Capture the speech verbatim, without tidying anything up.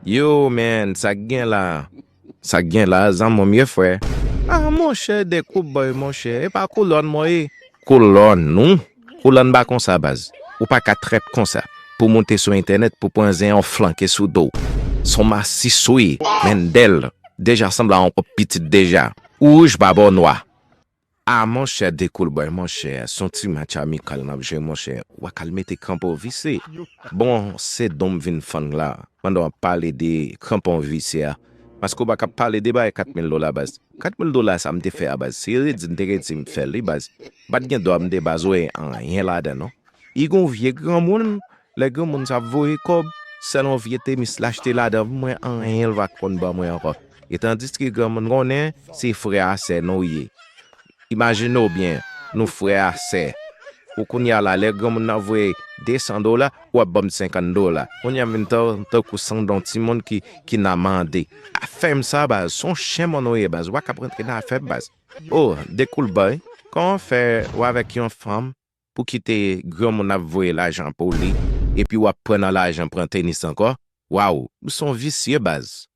Yo, man, sa k gen la? Sa k gen la, zanmi m ye, frè? Ah, monchè, de koubòy, monchè. E pa koulòn mwen ye. Koulòn, non. Koulòn pa konsa, baz. Ou pa ka trèt konsa. Pou moute sou entènèt, pou pran zen an flanke sou do w. Son masis ou ye, Mendel. Deja sanble a yon kòp pitit deja. Ou wouj pa bò nwa. Ah, monchè, de koulbòy, monchè, se yon ti match amikal n ap jwe, monchè. W a k al mete kanpe w visye. Bon, se don m vin fann la, pandan w ap pale de kanpe w visye a. Paske w pa ka pale de bagay kat mil dola, baz. Kat mil dola sa m te fè a, baz, se redi m te redi m fè li, baz. M pa t gen dwa m de baz wè anyen ladan, non. I gon vye granmoun, lè granmoun sa ap voye kòb, sèl yon vye tenis l achte ladan pou mwen, anyen l pa konn ban mwen ankò. E tandiske granmoun konnen se frè a sè nou ye. Imajine w byen, nou frè a sè. Ou kounye a la, lè granmoun nan voye de san dola, w ap ban m senkant dola. Kounye a m vin tan, tankou sanble yon timoun ki, ki nan mande. Afè m sa, baz, se yon chen moun ou ye, baz, w pa ka rantre nan afè m, baz. Oh, de koulbòy, kòman fè w avèk yon fanm pou kite granmoun ap voye lajan pou li, epi w ap pran nan lajan pran tenis ankò? Waw, ou se yon visye, baz.